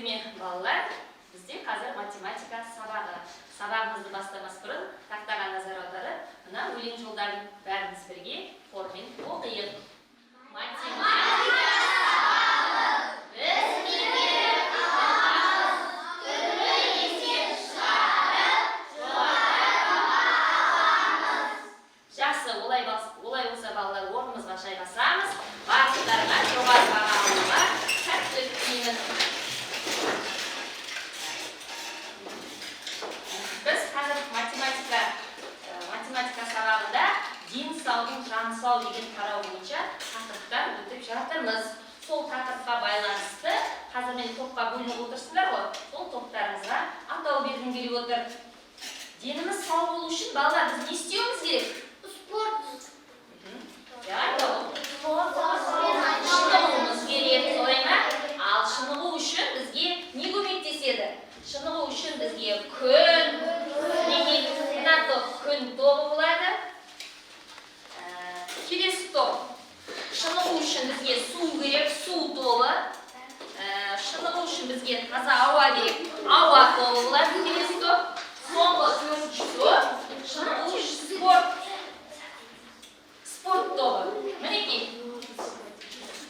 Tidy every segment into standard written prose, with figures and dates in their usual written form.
Сәлеметсіздер ме, балалар? Бізде қазір математика сабағы. Сабағымызды бастамас бұрын тақтаға назар аударып, мына өлең жолдарын бәріміз бірге хормен оқиық. Математика сабағы біз меңгеріп аламыз, түрлі есеп шығарып, жоғары баға аламыз. Жақсы, олай болса, балалар, орнымызға жайғасамыз. Барлықтарыңа жоғары баға алуға сәттілік тілеймін. Біз қазір математика сабағында «Дені саудың жаны сау» деген тарау бойынша тақырыптар өтіп жатырмыз. Сол тақырыпқа байланысты қазір мен топқа бөлініп отырсыңдар ғой, сол топтарыңызға атау бергім келіп отыр. Деніміз сау болу үшін, балалар, біз не істеуіміз керек? Спорт. Иә, айтау. Шынығуымыз керек, солай ма? Ал шынығу үшін бізге не көмектеседі? Шынығу үшін бізге күн. Мінекей, мына топ күн тобы болады. Келесі топ: шынығу үшін бізге су керек, су тобы. Шынығу үшін бізге таза ауа керек, ауа тобы болады келесі топ. Соңғы, төртінші топ — шынығу үшін спорт тобы. Мінекей,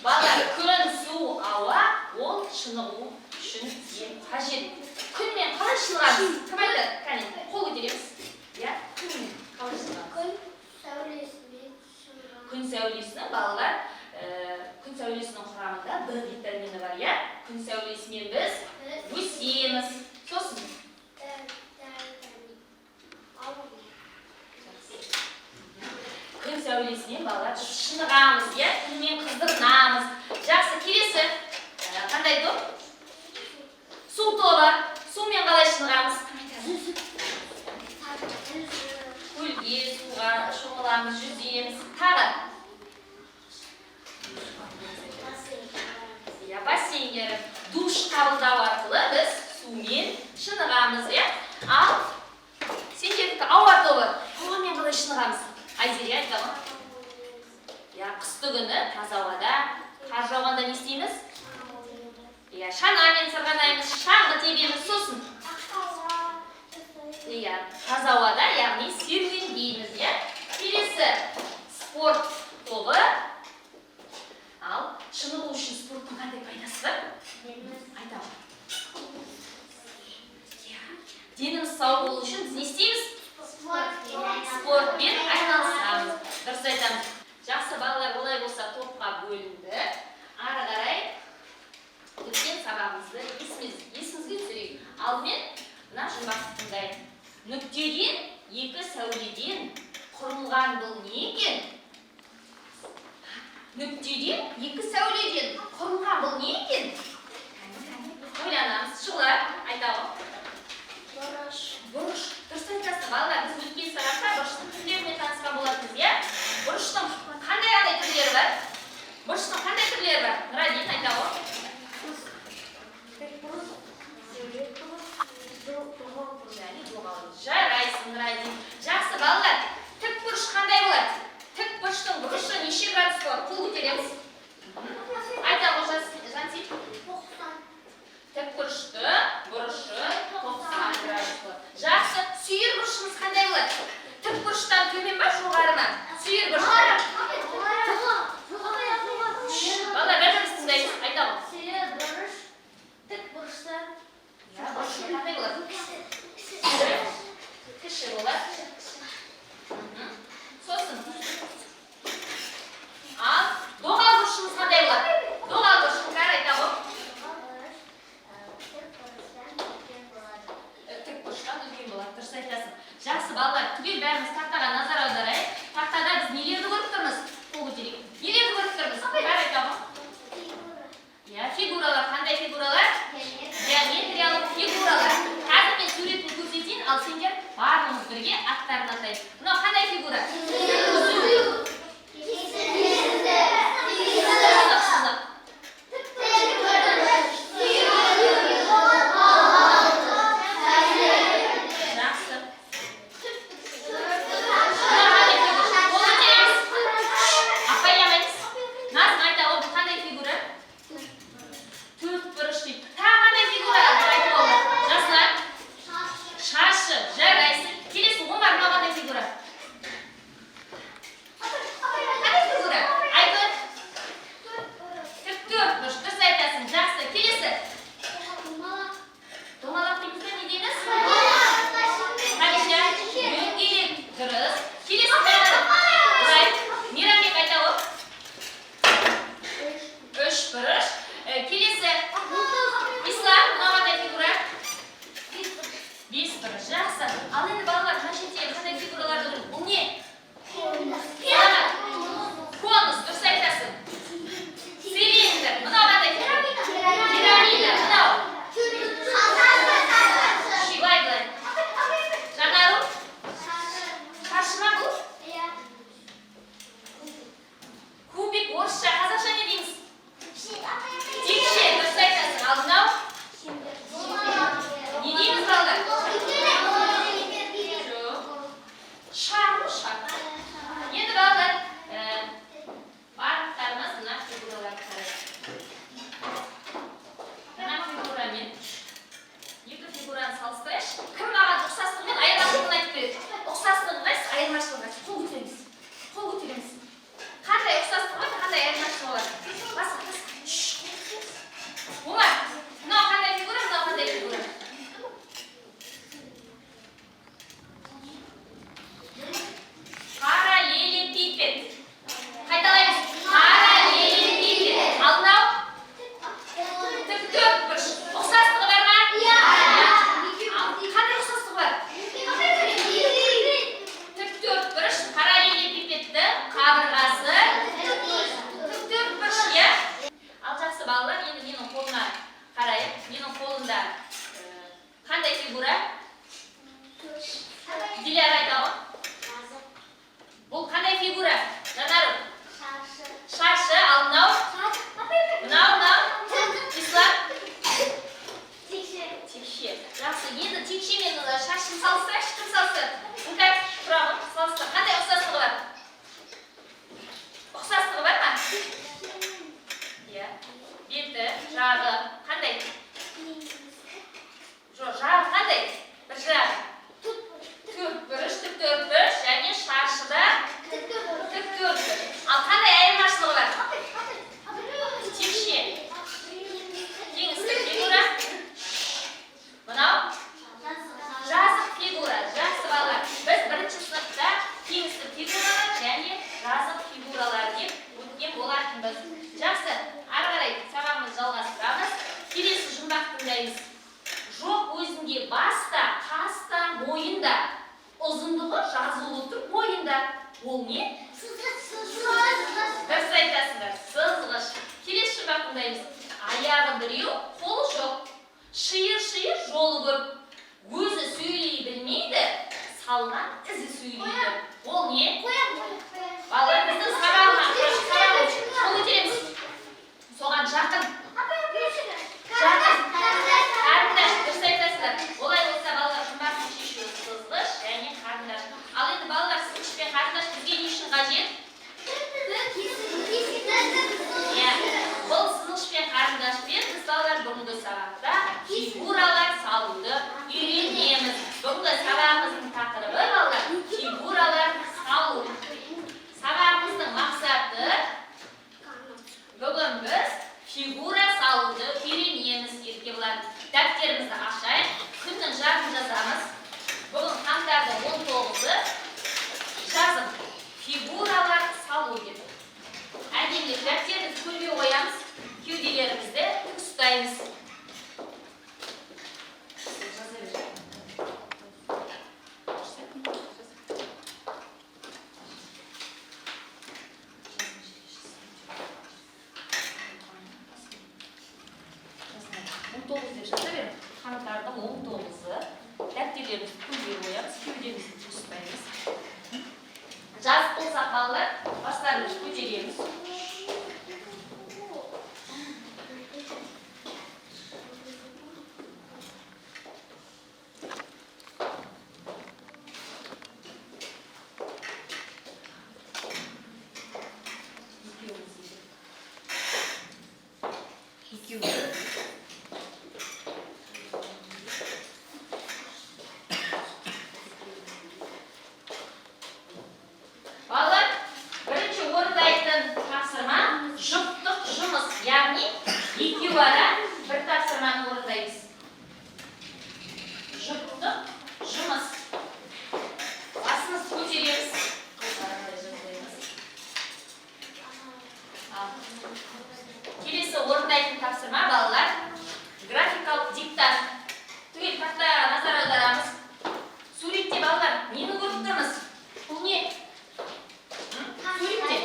балалар, күн, су, ауа — ол шынығу үшін бізге қажет. Күнмен қалай шынығамыз? Кім айтады? Кәне, қол көтереміз. Иә, күнмен қалай шынығамыз? Күн сәулесімен шынығамыз. Күн сәулесінің, балалар, күн сәулесінің құрамында Б витамині бар, иә. Күн сәулесімен біз өсеміз. Сосын? Витамин. Ауа. Күн сәулесінен, балалар, біз шынығамыз, иә, күнмен қыздырынамыз. Жақсы, келесі қандай топ? Су тобы. Сумен қалай шынығамыз? Кім айтады? Көлге, суға шомыламыз, жүземіз. Тағы? Иә, бассейнге, душ қабылдау арқылы біз сумен шынығамыз, иә. Ал сендердікі, ауа тобы, ауамен қалай шынығамыз? Айзере, айта ғой. Иә, қысты күні таза ауада, қар жауғанда не істейміз? Иә, шанамен сырғанаймыз, шаңғы тебеміз. Сосын? Иә, таза ауада, яғни серуендейміз, иә. Келесі спорт тобы. Ал шынығу үшін спорттың қандай пайдасы бар? Айтамын. Иә, деніміз сау болу үшін біз не істейміз? Спортпен айналысамыз, дұрыс айтамыз. Жақсы, балалар, олай болса, топқа бөлінді. Ары қарай өткен сабағымызды есімізге түсірейік. Алдымен мына жұмбақты тыңдайық. Нүктеден, екі сәуледен құрылған бұл не екен? Нүктеден, екі сәуледен құрылған бұл не екен? Ойланамыз. Шұғыла, айта ғой. Бұрыш. Бұрыш, дұрыс айтасың. Балалар, біз өткен сабақта бұрыштың түрлерімен танысқан болатынбыз, иә. Бұрыштың қандай қандай түрлері бар? Бұрыштың қандай түрлері бар? Нұрадин, айта ғой. Тікбұрыш, сүйрік бұрыш, доғал бұрыш. Және доғал. Жарайсың, Нұрадин. Жақсы, балалар, тік бұрыш қандай болады? Тік бұрыштың бұрышы неше градус болады? Қол көтереміз. Айта ғой, Жансейіт. 90. Тік бұрышты бұрышы 90 градус болады. Жақсы, сүйір бұрышымыз қандай болады? Тік бұрыштан төмен ба, жоғары ма сүйір бұрыш? Балалар, бір бірімізді тыңдаймыз. Айта ғой. Сүйір бұрыш тік бұрыштан Иә, бұрышы қандай болады? Кіші болады. Сосын, ал доғал бұрышымыз қандай болады? Доғал бұрыш, Іңкәр, айта ғой. Тік бұрыштан үлкен болады. Тік бұрыштан үлкен болады, дұрыс айтасың. Жақсы, балалар, түгел бәріміз тақтаға назар аударайық. Тақтада біз нелерді көріп тұрмыз? Қол көтерейік. Нелерді көріп тұрмыз? Іңкәр, айта ғой. Иә, фигуралар. Қандай фигуралар? Геометриялық фигуралар. Қазір мен суретін көрсетейін, ал сендер барлығымыз бірге аттарын атайық. Мынау қандай фигура? Түзу. Сызық, сызық. Жақсы. Мынау қандай фигура? Қол көтереміз. Апайламаймыз. Назым, айта ғой, бұл қандай фигура? Төрт бұрыш дейді. Тағы қандай фигура? Қабырғасы тік төртбұрыш, иә. Ал жақсы, балалар, енді менің қолыма қарайық. Менің қолымда қандай фигура? Диляра айта ғой. Бұл қандай фигура, Жанару? Шаршы. Ал мынау? Мынау? Ислам? Текше. Жақсы, енді текше мен мына шаршыны салыстырайықшы. Кім салыстырады? Іңкәр, тұра ғой, салыстыр. Қандай ұқсастығы бар? Ұқсастығы бар ма? Иә, беті, жағы қандай? Жоқ, жағы қандай? Бір жағы төрт бұрыш, тік төрт бұрыш және шаршыда тік төрт бұрыш. Ал қандай айырмашылығы бар? Текше кеңістік фигура, мынау жазық фигура. Жақсы, балалар, біз бірінші сыныпта кеңістік фигуралар және жазық фигуралар деп өткен болатынбыз. Жақсы, ары қарай сабағымызды жалғастырамыз. Келесі жұмбақ тыңдаймыз. Жоқ өзінде бас та, қас та, мойын да, ұзындығы жазулы тұр мойында. Ол не? Дұрыс айтасыңдар, сызғыш. Келесі жұмбақ тыңдаймыз. Аяғы біреу, қолы жоқ, шиыр шиыр жолы көп, өзі сөйлей білмейді, салған ізі сөйлейді. Ол не? Балалар, біздің сабағыма сабағымыз, қол көтереміз. Соған жақын. Қарындаш, дұрыс айтасыздар. Олай болса, балалар, жұмбақтың шешуі сызғыш және қарындаш. Ал енді, балалар, сызғыш пен қарындаш бізге не үшін қажет? Иә, бұл сызғыш пен қарындашпен біз, балалар, бүгінгі сабақта фигуралар салуды үйренеміз. Бүгінгі сабағымыздың тақырыбы, балалар, фигуралар салу. Сабағымыздың мақсаты: бүгін біз фигура салуды үйренеміз. Еркебұлан, дәптерімізді ашайық, күннің жағын жазамыз. Бүгін қаңтардың 19-ы. Жазып, фигуралар салу деп әдемілеп дәптерімізді көлбеу қоямыз, кеуделерімізді тік ұстаймыз. Жаза бер. Жаз. 19 деп жаза бер. Қаңтардың 19-ы. Дәптерлерімізді көлбеу қоямыз, кеудемізді тік ұстаймыз. Жазып болсақ, балалар, бастарымызды көтереміз. Екеуміз де. Екеуміз. Балалар, бірінші орындайтын тапсырма жұптық жұмыс, яғни екеу ара бір тапсырманы орындаймыз. Жұптық жұмыс. Басымызды көтереміз. Қарай жазбаймыз. Ал. Келесі орындайтын тапсырма, балалар, графикалық диктант. Түгел тақтаға назар аударамыз. Суретте, балалар, нені көріп тұрмыз? Бұл не? Суретте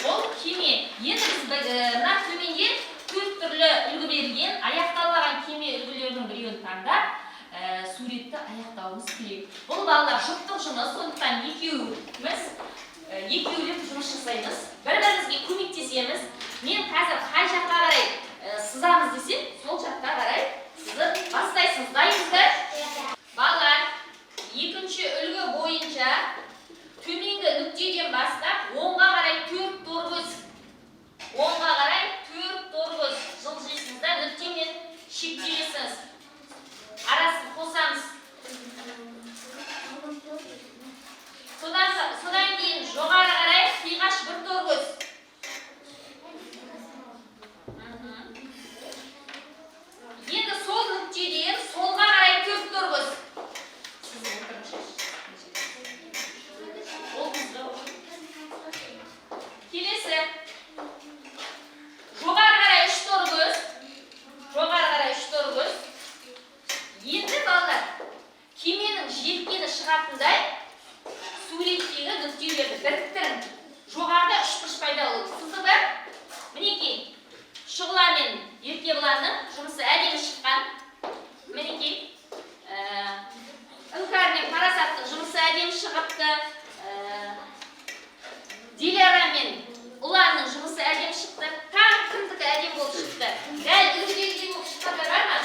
ол кеме. Енді біз мына төменде төрт түрлі үлгі берілген. Аяқталмаған кеме үлгілерінің біреуін таңдап, суретті аяқтауымыз керек. Бұл, балалар, жұптық жұмыс, сондықтан екеуміз екеулеп жұмыс жасаймыз, бір бірімізге көмектесеміз. Мен қазір қай жаққа қарай сызамыз десем, сол жаққа қарай сызып бастайсыз. Дайынсыздар? Балалар, екінші үлгі бойынша төменгі нүктеден бастап оңға қарай төрт торкөз, оңға қарай төрт торкөз жылжисыз да, нүктемен шектелесіз, арасын қосамыз. Содан кейін жоғары қарай қиғаш бір торкөз. Енді сол нүктеден солға қарай төрт Суреттегі нүктелерді біріктірің. Жоғарыда үшбұрыш пайда болды. Сызды ба? Мінекей, Шұғыла мен Еркебұланның жұмысы әдемі шыққан. Мінекей, Іңкәр мен Парасаттың жұмысы әдемі шығыпты. Диляра мен Ұланның жұмысы әдемі шықты. Тағы кімдікі әдемі болып шықты? Дәл үлгідегідей болып шыққандар бар ма?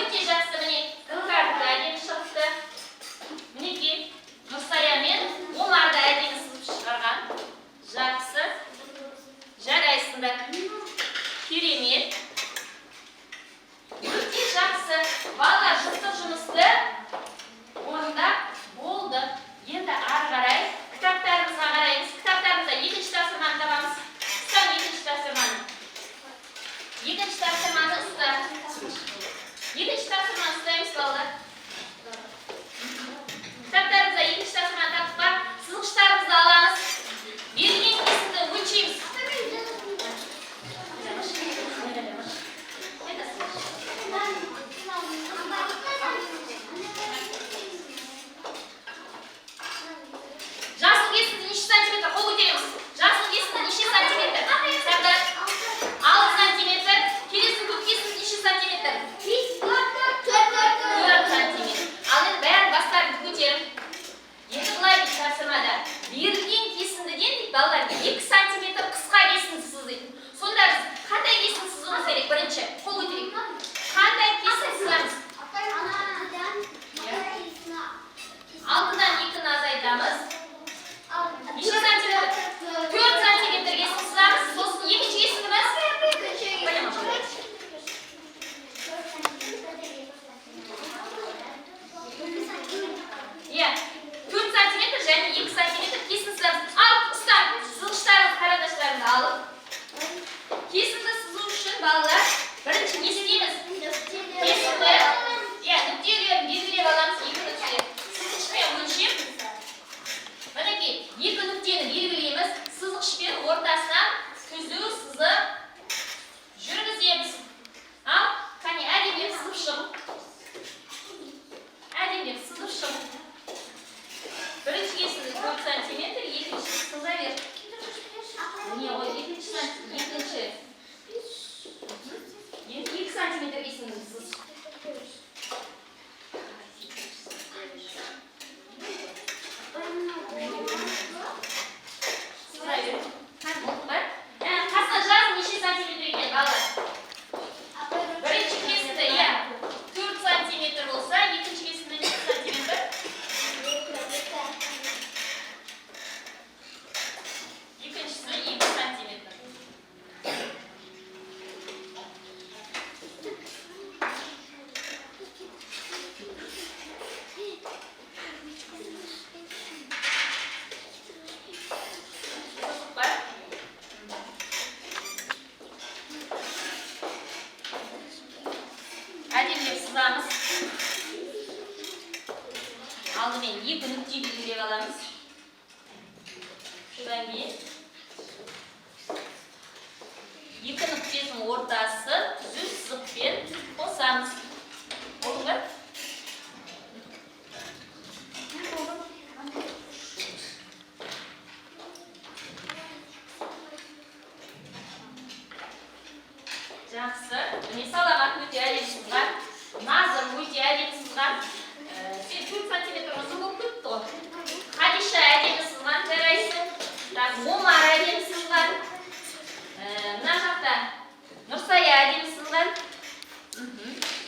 Өте жақсы, міне, Іңкәрдікі әдемі шығыпты. Мінекей, Нұрсая мен Омар да әдемі сызып шығарған. Жақсы. Жарайсыңдар. Керемет. Өте жақсы. Балалар, жұптық жұмысты орындап болды. Енді ары қарай кітаптарымызға қараймыз. Кітаптарымызда екінші тапсырманы табамыз. Ұста екінші тапсырманы. Екінші тапсырманы ұста. Екінші тапсырманы ұстаймыз, балалар. Кітаптарымызда екінші тапсырманы таптық па? Сызғыштарымызды аламыз. Берілген кесінді өлшейміз. Қайда сызғыш? Жасыл кесінді неше сантиметр? Қол көтереміз. Жасыл кесінді неше сантиметр? Сардар. 6 сантиметр. Келесі көк кесінді неше сантиметр? 4 сантиметр. Ал енді бәрін бастарыңды көтеріп. Енді былай дейді тапсырмада. Берілген кесіндіден, дейді, балалар, 2 сантиметр қысқа кесінді сыз дейді. Сонда біз қандай кесінді сызуымыз керек бірінші? Қол көтерейік. Қандай кесінді сызамыз? 6-дан 2-ні азайтамыз. Неше сантиметр? 4 сантиметр кесінді сызамыз. Сосын екінші кесіндіміз? Иә, 4 сантиметр және 2 сантиметр кесінді сызамыз. Ал, ұста, сызғыштарыңыз, карандаштарыңды алып. Кесінді сызу үшін, балалар, бірінші не істейміз? Кесінді, иә, нүктелерін белгілеп аламыз, екі нүкте. Сызғышпен өлшеп, мінекей, екі нүктені белгілейміз. Сызғышпен ортасынан түзу сызық жүргіземіз. Ал, қане, әдемілеп сызып шығу. Әдемілеп сызып шығу. Бірінші кесінді 4 сантиметр, екіншісі сыза бер. Міне ғой, екінші, екінші. Енді 2 сантиметр кесінді сыз. Сыза бер. Болды ба? Қасына жаз неше сантиметр екен, балалар. Бірінші кесінді, иә, 4 сантиметр болса, екінші кесінді неше сантиметр? Екіншісі 2 сантиметр. Сызық бар? Әдемілеп сызамыз. Алдымен екі нүкте белгілеп аламыз. Содан кейін екі нүктенің ортасы түзу сызықпен қосамыз. Болды ба? Жақсы. Міне, Саламат өте әдемі сызған. Назым өте әдемі сызған. Сен 4 сантиметр ұзын болып кетті ғой. Хадиша әдемі сызған, жарайсың. Так, Омар әдемі сызған. Мына жақта Нұрсая әдемі сызған.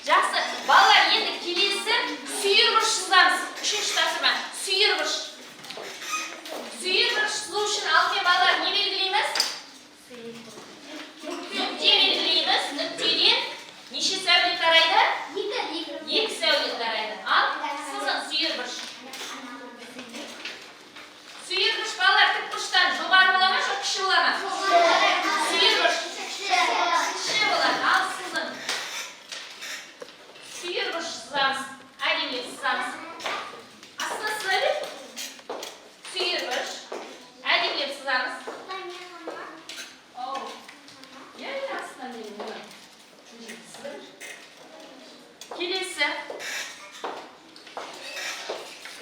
Жақсы. Балалар, енді келесі сүйір бұрыш сызамыз. Үшінші тапсырма. Сүйір бұрыш. Сүйір бұрыш сызу үшін алдымен, балалар, не белгілейміз? Нүкте белгілейміз. Нүктеден неше сәуле тарайды? Екі сәуле тарайды. Ал, сызың сүйір бұрыш. Сүйір бұрыш, балалар, тік бұрыштан жоғары бола ма, жоқ кіші бола ма? Сүйір бұрыш кіші болады. Ал, сызың. Сүйір бұрыш сызамыз. Әдемілеп сызамыз. Астына сыза бер. Сүйір бұрыш. Әдемілеп сызамыз. Оу. Иә, иә, астына мен мұны. Сыза бер. Келесі.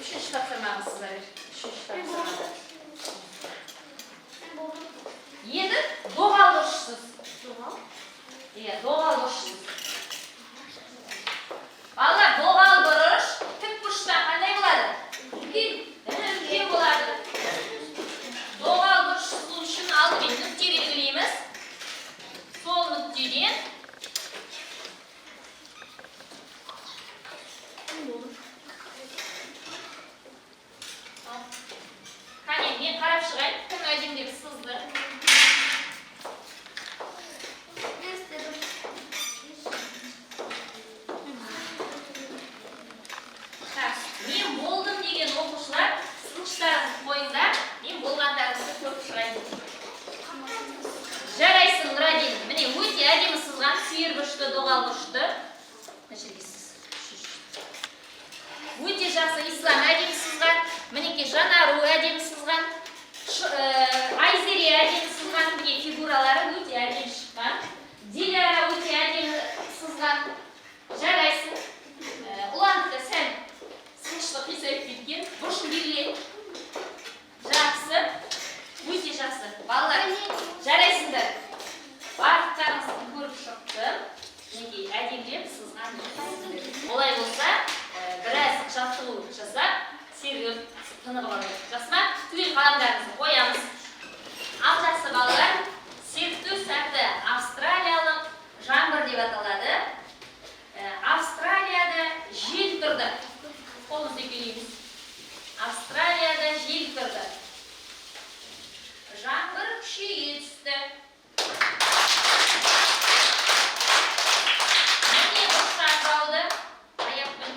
Үшінші тапсырмамыз сыза бер. Үшінші тапсырма. Мен қарап шығайын, кім әдемілеп сызды. Мен істедім. Так, мен болдым деген оқушылар, сынғыштарыңызды қойыңдар, мен болғандарыңызды көріп шығайын. Жарайсың, Нұрадин. Міне, өте әдемі сызған сүйір бұрышты, доғал бұрышты. Мына жерге сыз. Өте жақсы, Ислам әдемі сызған. Мінекей, Жанару әдемі сызған. Айзере әдемі сызған. Міне, фигуралары өте әдемі шыққан. Диляра өте әдемі сызған. Жарайсың. Ұландікі сәл сыншылы қисайып кеткен. Бұрышын белгіле. Жақсы. Өте жақсы. Балалар, жарайсыңдар. Барлықтарыңызды көріп шықтым. Мінекей, әдемілеп сызған екенсіздер. Олай болса, біраз жаттығу жасап, сергіп, тынығып алайық. Жақсы ма? Түгел қаламдарыңызды қоямыз. Ал жақсы, балалар, серіктеу сәті австралиялық жаңбыр деп аталады. Австралияда жел тұрды. Қолымызды үйкелейміз. Австралияда жел тұрды. Жаңбыр күшейе түсті. Міне, бұршақ жауды. Аяқпен.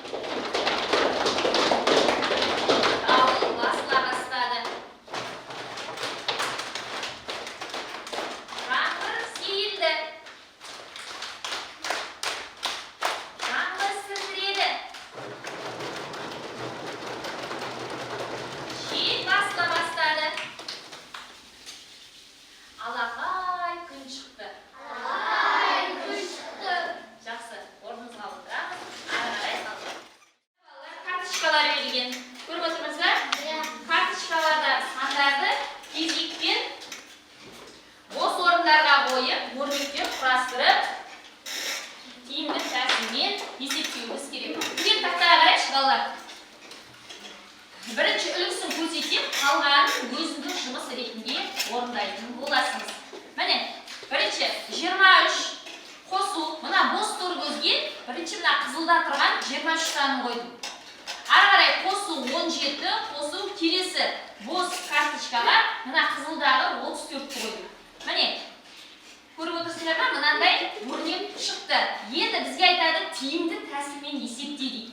Дауыл басыла бастады. Жаңбыр сейілді. Жаңбыр сілтіреді. Жел басыла бастады. Алақай күн шықты. Алақай күн шықты. Жақсы, орнымызға отырамыз. Ары қарай талқылаймыз. Балалар, карточкалар берілген. Көріп отырмыз ба? Иә. Карточкаларда сандарды кезекпен бос орындарға қойып, өрнектер құрастырып, тиімді тәсілмен есептеуіміз керек. Түгел тақтаға қарайықшы, балалар. Бірінші үлгісін көрсетемін, қалғанын өзіндік жұмыс ретінде орындайтын боласыңыз. Міне, бірінші 23 қосу, мына бос тұр көзге, бірінші мына қызылда тұрған 23 санын қойдым. Ары қарай қосу 17, қосу келесі бос карточкаға мына қызылдағы 34-ті қойдым. Міне, көріп отырсыңдар ма, мынандай өрнек шықты. Енді бізге айтады, тиімді тәсілмен есепте дейді.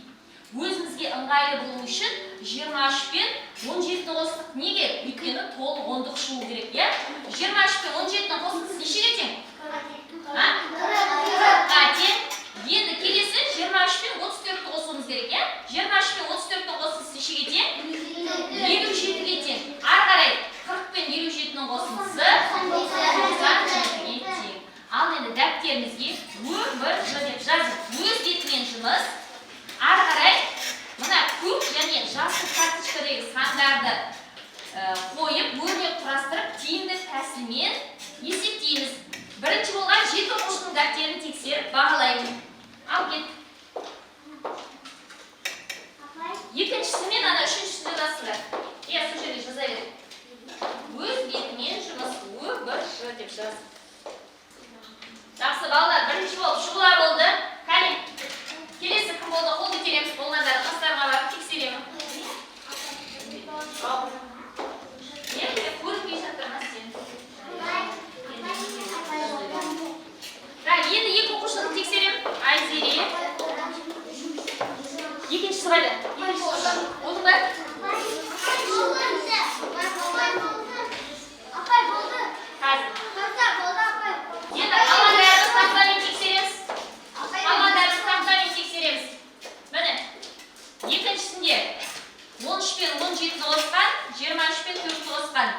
Өзімізге ыңғайлы болу үшін 23 пен 17-ні қостық. Неге? Өйткені толық ондық шығу керек, иә? 23 пен 17-нің қосындысы нешеге тең? А? 40-қа тең. Енді келесі 23 пен 34-ті қосуымыз керек, иә? 23 пен 34-тің қосындысы нешеге тең? 57-ге тең. Ары қарай 40 пен 57-нің қосындысы 97-ге тең. Ал енді дәптерімізге Ö, Б, Ж деп жазып, өз бетімен жұмыс. Ары қарай мына көк және жасыл карточкадегі сандарды қойып, өрнек құрастырып, тиімді тәсілмен есептейміз. Бірінші болған жеті оқушының дәптерін тексеріп бағалаймын. Ал кет. Екіншісі мен ана үшіншісін жазасыңдар. Иә, сол жерде жаза бер. Өз бетімен жұмыс, Ö, Б, Ж деп жаз. Жақсы, балалар, бірінші болып Шұғыла болды. Кәне, келесі кім болды? Қол көтереміз. Болғандар қастарыңа барып тексеремін. Иә, көрінбей жатыр ма сен? Так, енді екі оқушыны тексеремін. Айзере. Екіншісі қайда? Екіншісі. Болдың ба? Апай, болды. Қазір. Болды, апай. Енді қалғандарымыз тақтамен тексереміз. Қалғандарымыз тақтамен тексереміз. Міне, екіншісінде 13 пен 17-ні қосқан, 23 пен 4-ті қосқан.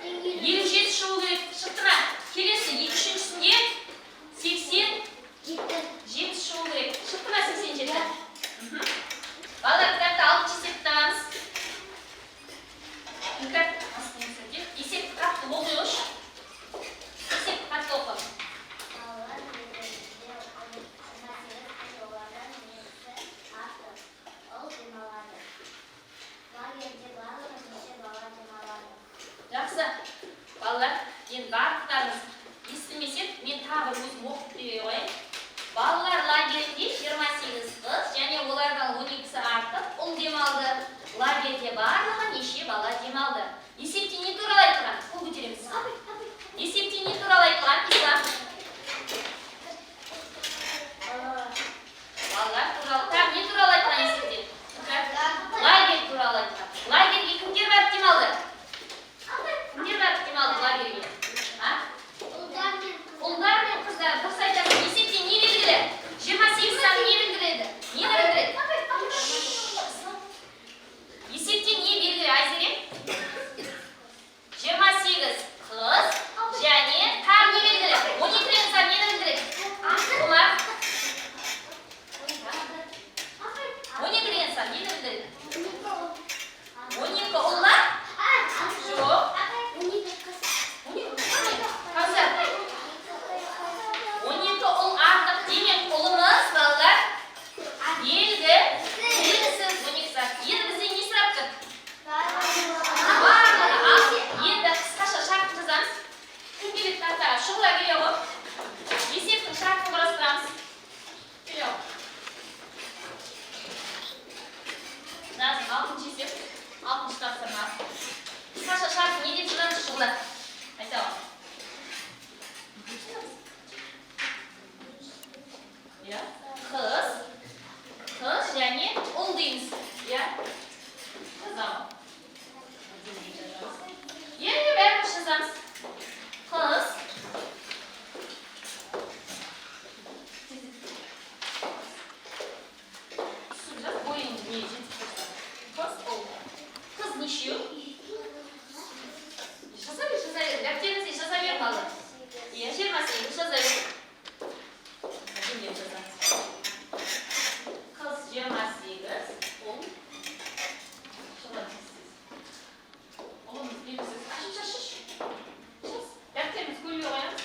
57 шығу керек. Шықты ма? Келесі үшіншісінде 87 шығу керек. Шықты ма 87? Мхм. Балалар, кітапты алтыншы есепті табамыз. Іңкәр, астына есеп. Есепті қатты оқи қойшы. Есепті қатты оқы. Балалар лагерінде 28 қыз, олардан несі артық ұл демалады? Лагерьде барлығы неше бала демалады? Жақсы. Балалар, енді барлықтарыңыз естімесе, мен тағы бір өзім оқып бере қояйын. Балалар лагерінде 28 қыз және олардан 12-сі артық ұл демалды. Лагерьде барлығы неше бала демалды? шығарып не деп жазамыз, Шұғыла? Айта ғой. Иә, қыз, қыз және ұл дейміз. Иә, жазамын. Иә, иә, бәріміз жазамыз. Қыз. Түсіп жаз, бойың не жетіп тұрса. Қыз, ұл. Қыз нешеу? Жаза бер, жаза бер. Дәптеріңізге жаза бер, балалар. Иә, 28, жаза бер. Жөндеп жазамыз. Қыз 28, ұл. Шұғыла, тез, тез. Ұлымыз белгісіз. Ашып жаз, жаз. Жаз. Дәптерімізді көлге қоямыз.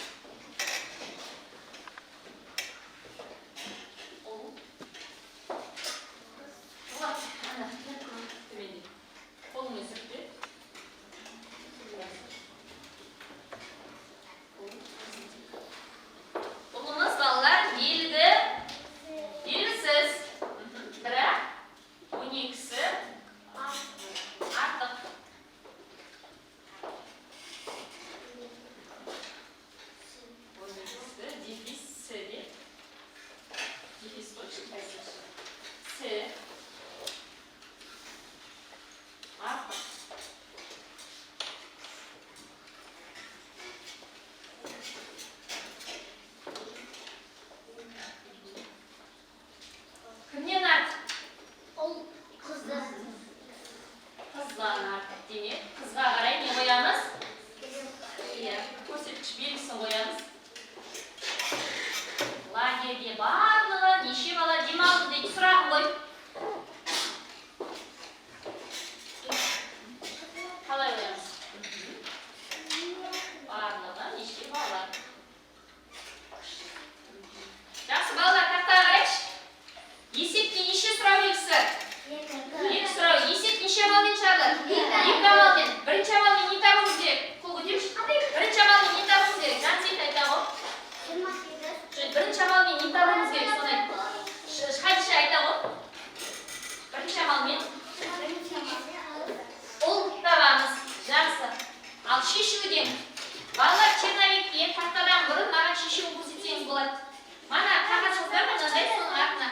Ұл. Шұғыла, ана, төменде. Қолыңмен сүртпе. Ұл. Ұлымыз, балалар, белгі белгісіз. Бірақ 12-сі артық. 12-сі дефис с деп. Дефис қойшы, кәсіпші. С артық. Кімнен артық? Ұл қыздан. Қыздан артық. Демек, қызға қарай не қоямыз? Иә, көрсеткіш белгісін қоямыз. Лагерьде барлығы неше бала демалды дейді, сұрақ қой. Қалай қоямыз? Барлығы неше бала? Жақсы, балалар, тақтаға қарайықшы. Есепте неше сұрау белгісі? Екі сұрау. Есеп неше амалмен шығарылады? Екі амалмен. Бірінші амалмен не табуымыз керек? Қол көтеріңізші. Бірінші амалмен не табуымыз керек? Жансейіт, айта ғой. 28. Бірінші амалмен не табуымыз керек, соны айт. Хадиша, айта ғой. Бірінші амалмен ұл табамыз. Жақсы. Ал шешуден, балалар, черновикке тақтадан бұрын маған шешуін көрсетсеңіз болады. Мана қағаз бар ма мынандай, соның артына.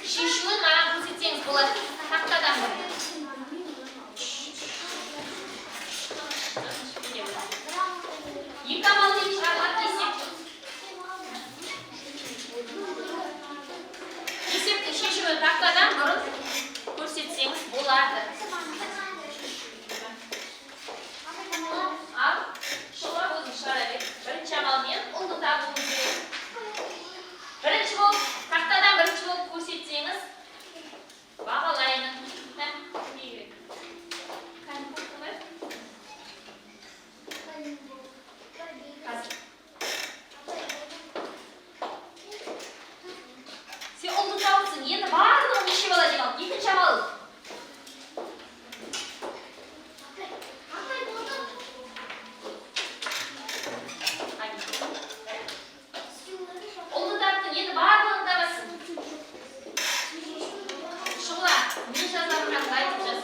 Шешуін маған көрсетсеңіз болады тақтадан бұрын. Екі амалмен шығарылады есеп. Есептің шешімін тақтадан бұрын көрсетсеңіз болады. Ал, Шұғыла, өзің шығара бер. Бірінші амалмен ұлды табуымыз керек. Бірінші болып, тақтадан бірінші болып көрсетсеңіз, бағалаймын. Мә, кімге керек? Кәні, қойып. Қазір. Сен ұлды тауыпсың. Енді барлығы неше бала демалды? Екінші амал. Ай. Ұлды таптың, енді барлығын табасың. Шұғыла, не жазамын, қазір айтып жаз.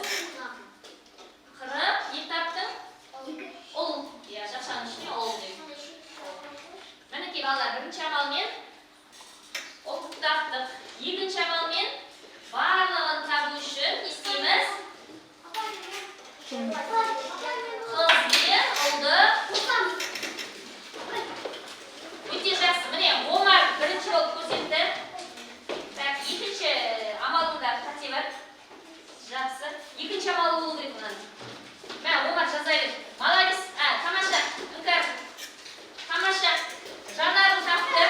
40, не таптың? Ұл. Иә, жақшаның ішіне ұл деп. Мінекей, балалар, бірінші амалмен ұлды таптық. Екінші амалмен барлығын табу үшін не істейміз? Қыз бен ұлды. Өте жақсы. Міне, Омар бірінші болып көрсетті. Так, екінші амалында қате бар. Жақсы. Екінші амалы болу керек мынаның. Мә, Омар, жаза бер. Молодец. А, тамаша. Іңкәр. Тамаша. Жанарын тапты.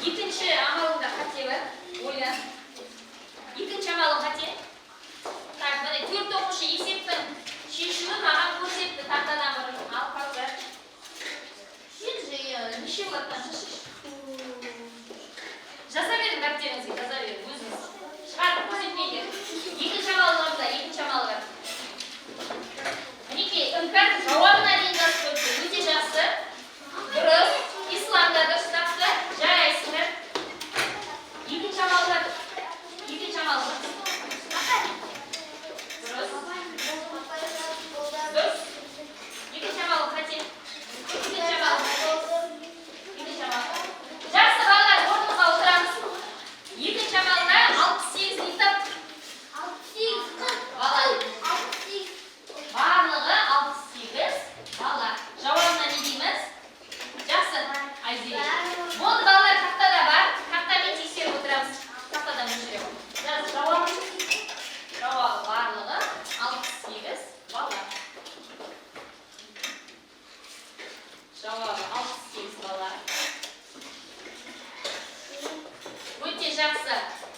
Екінші амалында қате бар. Ойла. Екінші амалың қате. Так, міне, төрт оқушы есептің шешуін маған көрсетті тақтадан бұрын. Ал, Кәусар. Сен же неше болады мына? Жаза берің дәптеріңізге, жаза берің өзіңіз. Шығарып көрсетпеңдер. Екінші амалы орында, екінші амалы бар. Мінекей, Іңкәр жауабына дейін жазып қойыпты. Өте жақсы. Дұрыс. Ислам да дұрыс тапты. Жарайсыңдар. Екінші амалы бар. Жақсы.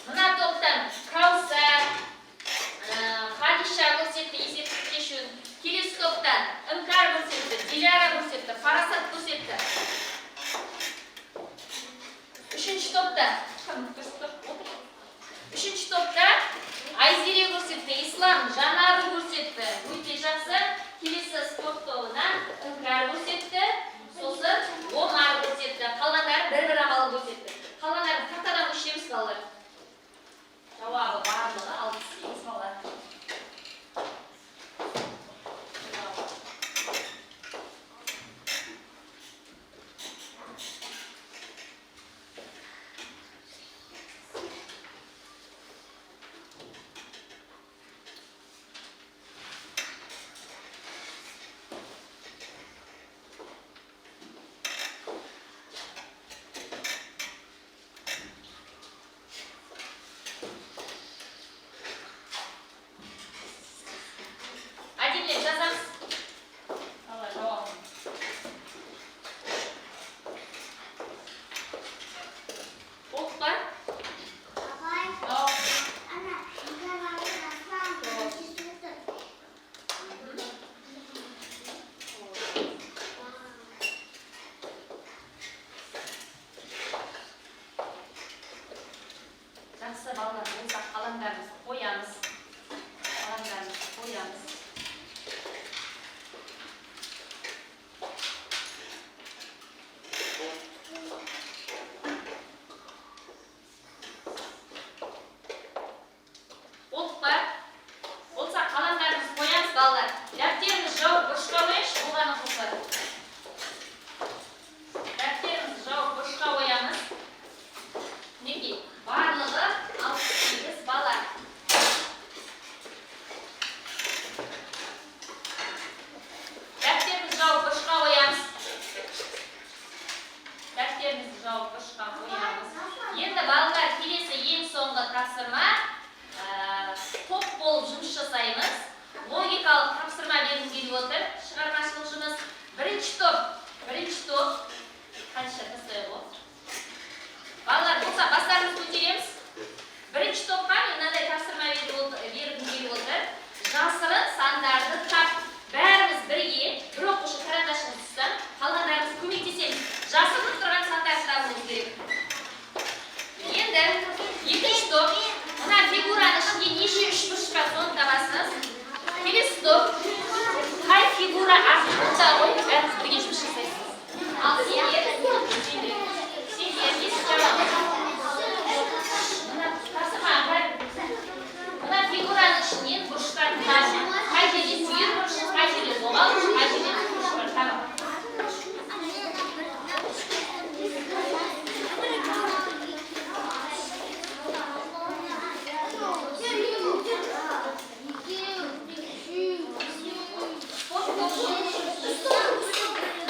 Мына топтан Каусар, Хадиша көрсетті есептік шешуін. Келесі топтан Іңкәр көрсетті, Диляра көрсетті, Фарасат көрсетті. Үшінші топта дұрыс тұр, отыр. Үшінші топта Айзере көрсетті, Ислам, Жанары көрсетті. Өте жақсы. Келесі спорт тобынан Іңкәр көрсетті, сосын Омар көрсетті. Қалғандары бір бір амалын көрсетті. Қалғандарын тақтадан көшіреміз, балалар. Жауабы барлығы 68 бала. Жауабы. Әдемілеп жазамыз. Балалар, жауабын. Болдық па? Апай, Жауап. ана, Іңкәр, Аслан, бірінші отыр. Жақсы, балалар, болсақ, қаламдарымызды қоямыз. Қаламдарымызды қоямыз. Болдық па? Болса, қаламдарымызды қоямыз, балалар. Дәптерімізді жауып, бұрышқа қояйықшы, болған оқушылар. Дәптерімізді жауып, бұрышқа қоямыз. Мінекей, барлығы 68 бала. Дәптерімізді жауып, бұрышқа қоямыз. Дәптерімізді жауып, бұрышқа қоямыз. Енді, балалар, келесі ең соңғы тапсырма. Топ болып жұмыс жасаймыз. Логикалық тапсырма бергім келіп отыр. Шығармашылық жұмыс. Бірінші топ, бірінші топ. Қанша тастайық ғой? Балалар, болса, бастарымызды көтереміз. Бірінші топқа мен мынандай тапсырма бергім келіп отыр. Жасырын сандарды тап. Бәріміз бірге, бір оқушы карандашын ұстап, қалғандарымыз көмектесеміз. Жасырынып тұрған сандарды табуымыз керек. Енді екінші топ, мына фигураның ішінде неше үшбұрыш бар, соны табасыз. Келесі топ, қай фигура артында ғой, бәріміз бірге жұмыс жасайсыз. Ал сендер есік жауап. Мына тапсырма қай- мына фигураның ішінен бұрыштарды таб. Қай жерде сүйір бұрыш, қай жерде доғал бұрыш, қай жерде бұрыш бар, таб. Топ болып жұмыс.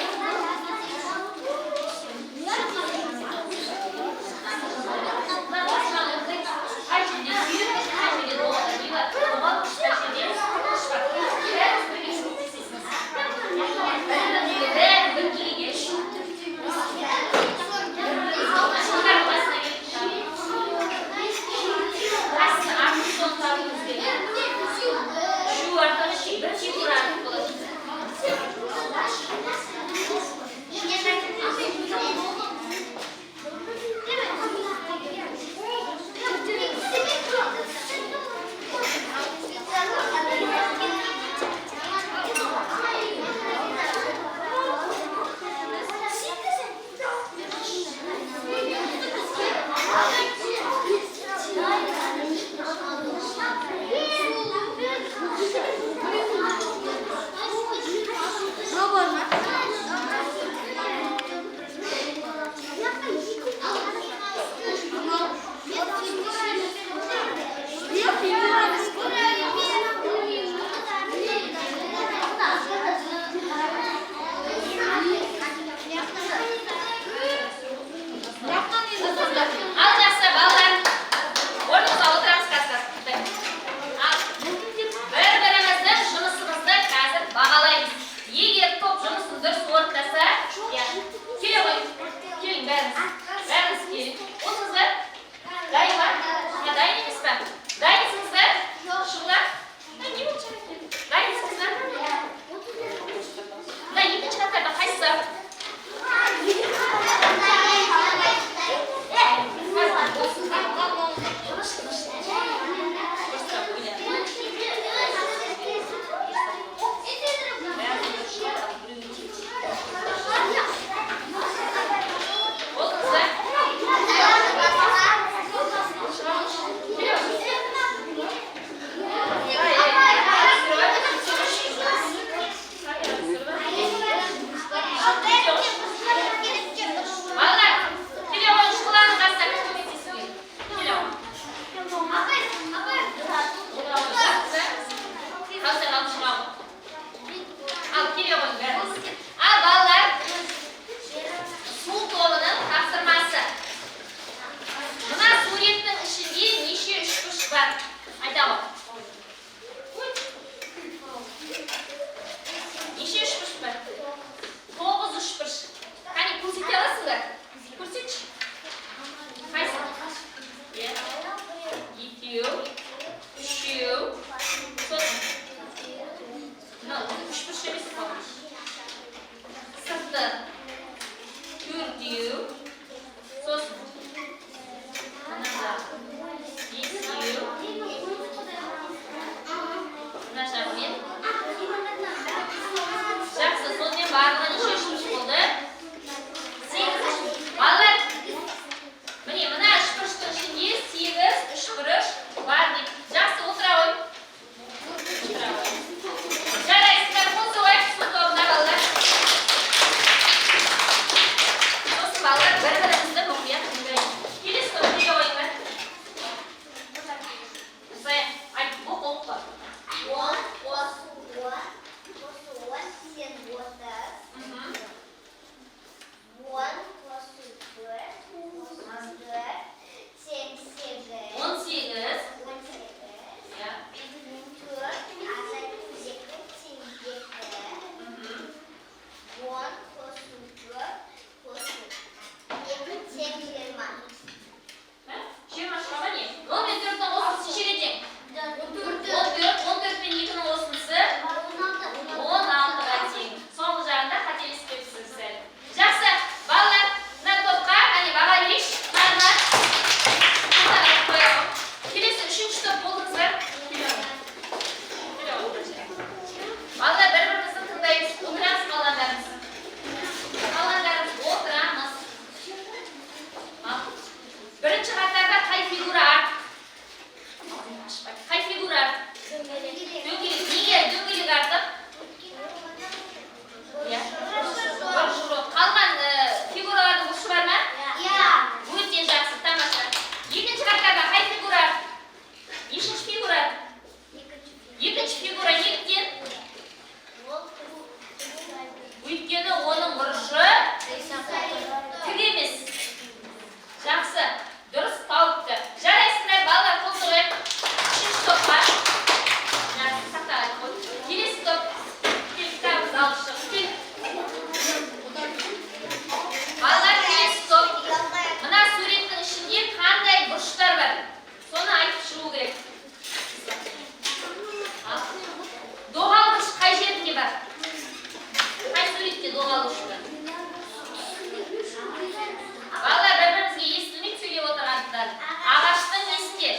анықтадық. Ағаштың несінде?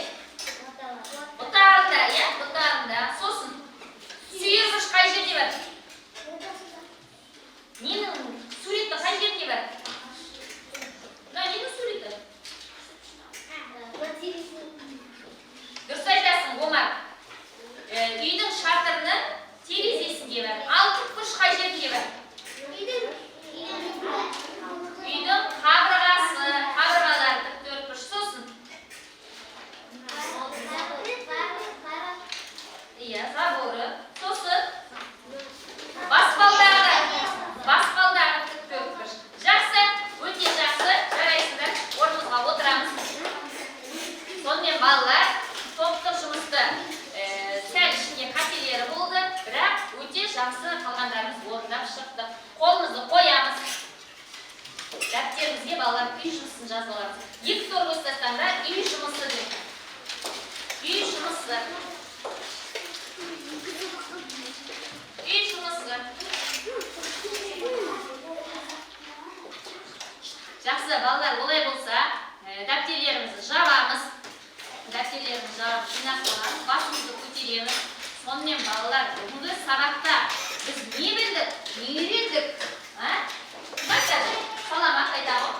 Бұтағында, иә, бұтағында. Сосын сүйір бұрыш қай жерде бар? Ненің суреті қай жерінде бар? Мына ненің суреті? Дұрыс айтасың, Омар. Үйдің шатырының терезесінде бар. Ал тікбұрыш қай жерінде бар? Үйдің қабырғасы, қабырғалары тік төртбұрыш. Сосын иә, заборы. Сосын баспалдағы, баспалдағы тік төртбұрыш. Жақсы, өте жақсы. Жарайсыңдар. Орнымызға отырамыз. Сонымен, балалар, топтық жұмысты сәл ішінде қателері болды, бірақ өте жақсы қалғандарымыз орындап шықтық. Қолымызды қоямыз. Дәптерімізге, балалар, үй жұмысын жазып аламыз. Екі тор қойсаңдар, үй жұмысы деп. Үй жұмысы. Үй жұмысы. Жақсы, балалар, олай болса, дәптерлерімізді жабамыз. Дәптерлерімізді жабып, жинап қоямыз, басымызды көтереміз. Сонымен, балалар, бүгінгі сабақта біз не білдік, не үйрендік? А? Кім айтады? Саламат айта ғой.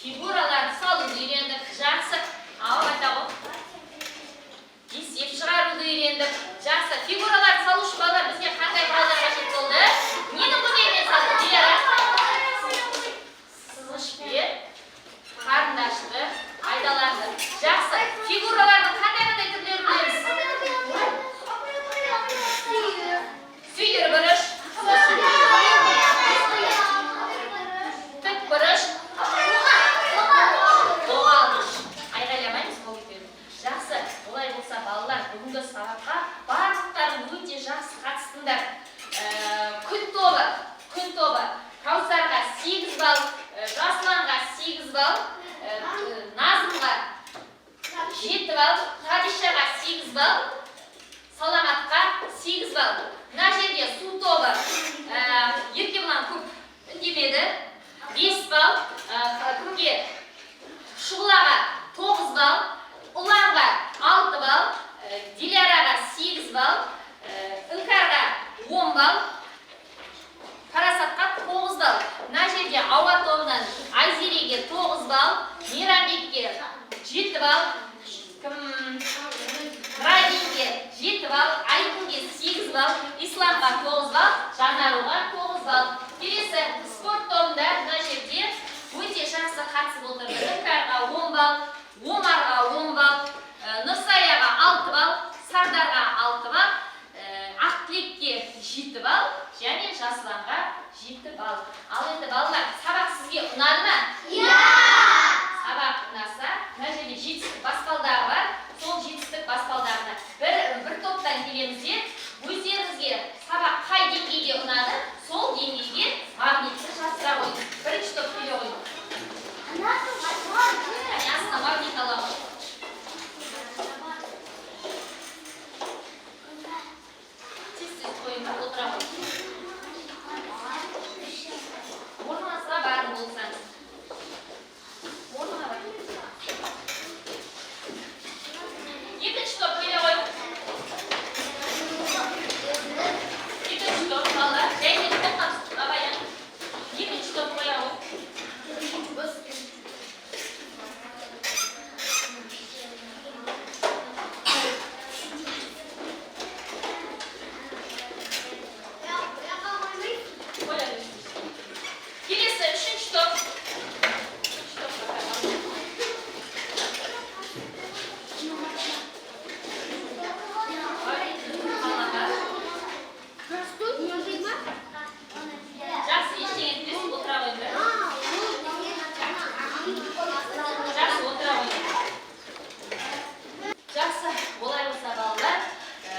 Фигураларды салуды үйрендік. Жақсы. Ал айта ғой. Есеп шығаруды үйрендік. Жақсы. Фигураларды салу үшін, балалар, бізге қандай құралдар қажет болды? Ненің көмегімен салдық, Диляра? Сызғышпен, қарындашты пайдаландық. Жақсы. Фигуралардың қандай қандай түрлерін білеміз? Сүйір бұрыш, тік бұрыш, доғал бұрыш. Айғайламаймыз, қол көтереміз. Жақсы. Олай болса, балалар, бүгінгі сабаққа барлықтарың өте жақсы қатыстыңдар. Күн тобы, күн тобы. Кәусарға 8 балл, Жасұланға 8 балл, Назымға 7 балл, Хадишаға 8 балл, Саламатқа 8 балл. Мына жерде су тобы, Еркебұлан көп үндемеді. 5 балл, кімге? Шұғылаға 9 балл, Ұланға 6 балл, Диляраға 8 балл, Іңкәрға 10 балл, Парасатқа 9 балл. Мына жерде ауа тобынан Айзереге 9 балл, Мейрамбекке 7 балл, кім, Радинге 7 балл, Айкүнге 8 балл, Исламға 9 балл, Жанаруға 9 балл. Келесі спорт тобында мына жерде өте жақсы қатысып отырды. Іңкәрға 10 балл, Омарға 10 балл, Нұрсаяға 6 балл, Сардарға 6 балл, Ақтілекке 7 балл және Жасұланға 7 балл. Ал енді, балалар, сабақ сізге ұнады ма? Сабақ ұнаса, мына жерде жетістік баспалдағы бар. Сол жетістік баспалдағына бір бір топтан келеміз де, өздеріңізге сабақ қай деңгейде ұнады, сол деңгейге магнитті жапсыра қойыңыз. Бірінші топ келе қойыңыз. Әне, астына магнит ала ғой. Тез тез қойыңдар, отыра ғой. Орныңызға барың болсаңыз. Орныңа бар. Екінші топ келе ғой. Екінші топ, балалар, жаймен тоқтап, абай. Екінші топ қоя ғой. Қоя беріңіз. Келесі үшінші топ. Үшінші топ пока. Балалар. Жақсы, ештеңе етпес, отыра қойыңдар. Жақсы, отыра қойыңдар. Жақсы, олай болса, балалар,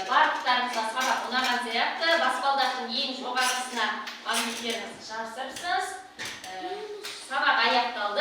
барлықтарыңызға сабақ ұнаған сияқты. Баспалдақтың ең жоғарғысына магниттеріңізді жабыстырыпсыз. Сабақ аяқталды.